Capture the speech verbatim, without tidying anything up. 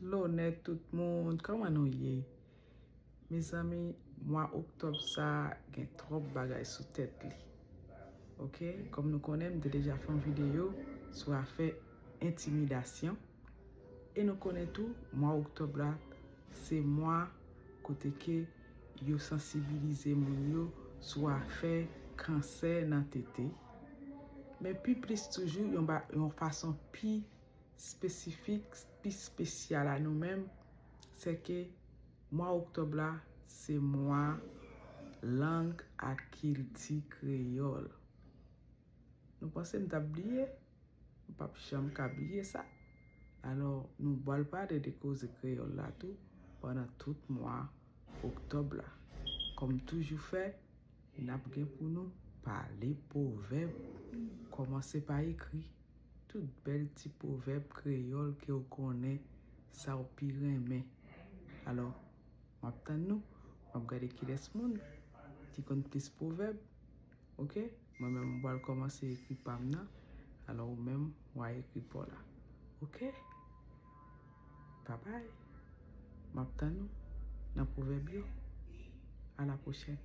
Lonè tout moun, kòman nou ye? Mezanmi, mwa oktòb sa a gen twòp bagay sou tèt li. Oke, kòm nou konnen, m te deja fè yon videyo sou afè entimidasyon. E nou konnen tou, mwa oktòb la, se mwa kote ke yo sansibilize moun yo sou afè kansè nan tete. Men pi plis toujou, yon, ba, yon fason pi espesifik, pi espesyal a nou menm, se ke mwa oktòb la, se mwa lang ak kilti kreyòl. Nou panse m t ap bliye? M p ap janm ka bliye sa. Alò, nou pral pale de koze kreyòl la tou pandan tout mwa oktòb la. Kòm toujou fè, n ap gen pou nou pale pwovèb. Kòmanse pa ekri. Tout bèl ti pwovèb kreyòl ke w konnen, sa w pi renmen. Alò, m ap tann nou. M ap gade kilès moun ki konn plis pwovèb. Oke? Mwen menm, m pral kòmanse ekri pa m nan. Alò, ou menm, w a ekri pa w la. Oke? Babay. M ap tann nou nan pwovèb yo. A la pwochèn.